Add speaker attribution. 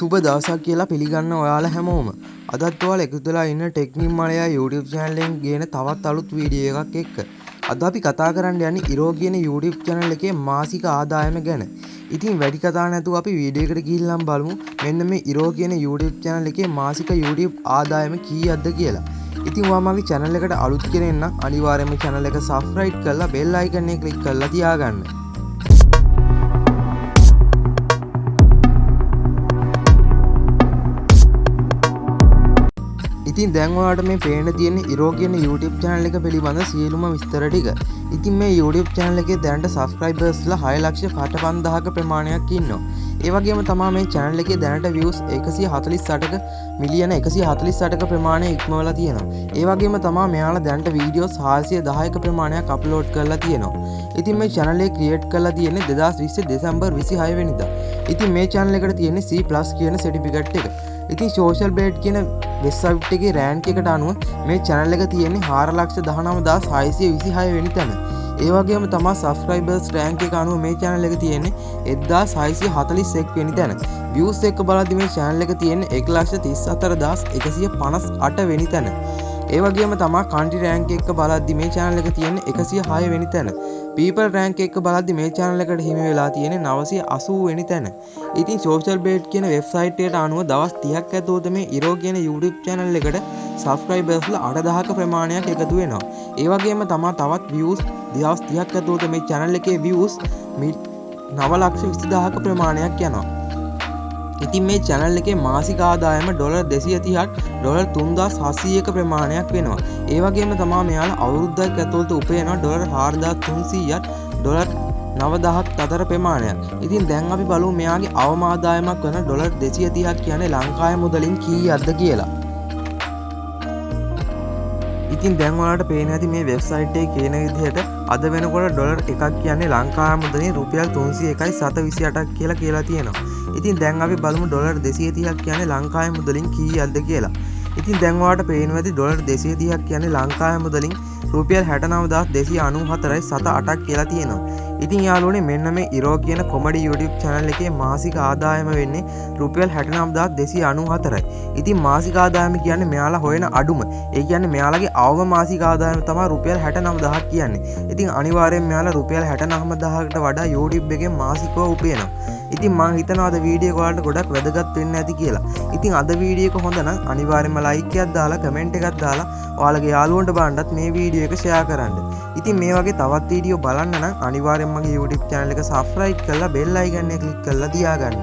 Speaker 1: සුබ දවසක් කියලා පිළිගන්න ඔයාලා හැමෝම. අදත් ඔයාලා එකතු වෙලා ඉන්න ටෙක්නික් මලයා YouTube channel එකෙන් ගේන තවත් අලුත් වීඩියෝ එකක් එක්ක. අද අපි කතා කරන්න යන්නේ ඉරෝ කියන YouTube channel එකේ මාසික ආදායම ගැන. ඉතින් වැඩි කතා නැතුව අපි වීඩියෝ එකට ගිහිල්ලාම බලමු මෙන්න මේ ඉරෝ කියන YouTube channel එකේ මාසික YouTube ආදායම කීයක්ද කියලා. ඉතින් ඔයා මගේ channel එකට අලුත් කෙනෙක් නම් අනිවාර්යයෙන්ම channel එක subscribe කරලා bell icon එක click කරලා තියාගන්න. ඉතින් දැන් ඔයාලට මේ පේන්න තියෙන ඉරෝ කියන YouTube channel එක පිළිබඳ සියලුම විස්තර ටික. ඉතින් මේ YouTube channel එකේ දැනට subscribers ලා 6,65,000ක ප්‍රමාණයක් ඉන්නවා. ඒ වගේම තමා මේ channel එකේ දැනට views 148ක මිලියන 148ක ප්‍රමාණය ඉක්මවලා තියෙනවා. ඒ වගේම තමා මෙයාලා දැනට වීඩියෝස් 410ක ප්‍රමාණයක් අප්ලෝඩ් කරලා තියෙනවා. ඉතින් මේ channel එක ක්‍රියේට් කරලා තියෙන්නේ 2020 දෙසැම්බර් 26 වෙනිදා. ඉතින් මේ channel එකට තියෙන්නේ C+ කියන සර්ටිෆිකේට් එක. ඉතින් Social Blade කියන වෙබ්සයිට් එකේ රෑන්ක් එකට අනුව මේ channel එක තියෙන්නේ 4,19,626 වෙනි තැන. ඒ වගේම තමා subscribers rank එක අනුව මේ channel එක තියෙන්නේ 1641 වෙනි තැන. views එක්ක බලද්දි මේ channel එක තියෙන්නේ 1,34,158 වෙනි තැන. ඒ වගේම තමා country rank එක්ක බලද්දි මේ channel එක තියෙන්නේ 106 වෙනි තැන. people rank එක්ක බලද්දි මේ channel එකට හිමි වෙලා තියෙන්නේ 980 වෙනි තැන. ඉතින් Social Blade කියන වෙබ්සයිට් එකට අනුව දවස් 30ක් ඇතුළත මේ ඉරෝ කියන YouTube channel එකට subscribers ලා 8000ක ප්‍රමාණයක් එකතු වෙනවා. ඒ වගේම තමා තවත් views දවස් 30ක් ඇතුළත මේ channel එකේ views 9,20,000ක ප්‍රමාණයක් යනවා. ඉතින් මේ channel එකේ මාසික ආදායම ඩොලර් 230ක් ඩොලර් 3700ක ප්‍රමාණයක් වෙනවා. ඒ වගේම තමා මෙයාලා අවුරුද්දක් ඇතුළත උපයනවා ඩොලර් 4300ක් ඩොලර් 9000ක් අතර ප්‍රමාණයක්. ඉතින් දැන් අපි බලමු මෙයාගේ අවම ආදායමක් වන ඩොලර් 230ක් කියන්නේ ලංකාවේ මුදලින් කීයක්ද කියලා. ඉතින් දැන් ඔයාලට පේන ඇති මේ වෙබ්සයිට් එකේ කියන විදිහට අද වෙනකොට ඩොලර් එකක් කියන්නේ ලංකාවේ මුදලින් රුපියල් 301.28ක් කියලා කියලා තියෙනවා. ඉතින් දැන් අපි බලමු ඩොලර් 230ක් කියන්නේ ලංකාවේ මුදලින් කීයක්ද කියලා. ඉතින් දැන් ඔයාලට පේනවා ඇති ඩොලර් 230ක් කියන්නේ ලංකාවේ මුදලින් රුපියල් 69294.78ක් කියලා තියෙනවා. ඉතින් යාළුවනේ මෙන්න මේ ඉරෝ කියන කොමඩි YouTube channel එකේ මාසික ආදායම වෙන්නේ රුපියල් 69294යි. ඉතින් මාසික ආදායම කියන්නේ මෙයාලා හොයන අඩුම. ඒ කියන්නේ මෙයාලගේ අවම මාසික ආදායම තමයි රුපියල් 69000ක් කියන්නේ. ඉතින් අනිවාර්යෙන් මෙයාලා රුපියල් 69000කට වඩා YouTube එකෙන් මාසිකව උපයනවා. ඉතින් මං හිතනවා අද වීඩියෝ එක ඔයාලට ගොඩක් වැදගත් වෙන්න ඇති කියලා. ඉතින් අද වීඩියෝ එක හොඳ නම් අනිවාර්යෙන්ම ලයික් එකක් දාලා කමෙන්ට් එකක් දාලා ඔයාලගේ යාළුවන්ට බලන්නත් මේ වීඩියෝ එක ෂෙයා කරන්න. ඉතින් මේ වගේ තවත් වීඩියෝ බලන්න නම් අනිවාර්යෙන්ම මගේ YouTube channel එක subscribe කරලා bell icon එක click කරලා තියාගන්න.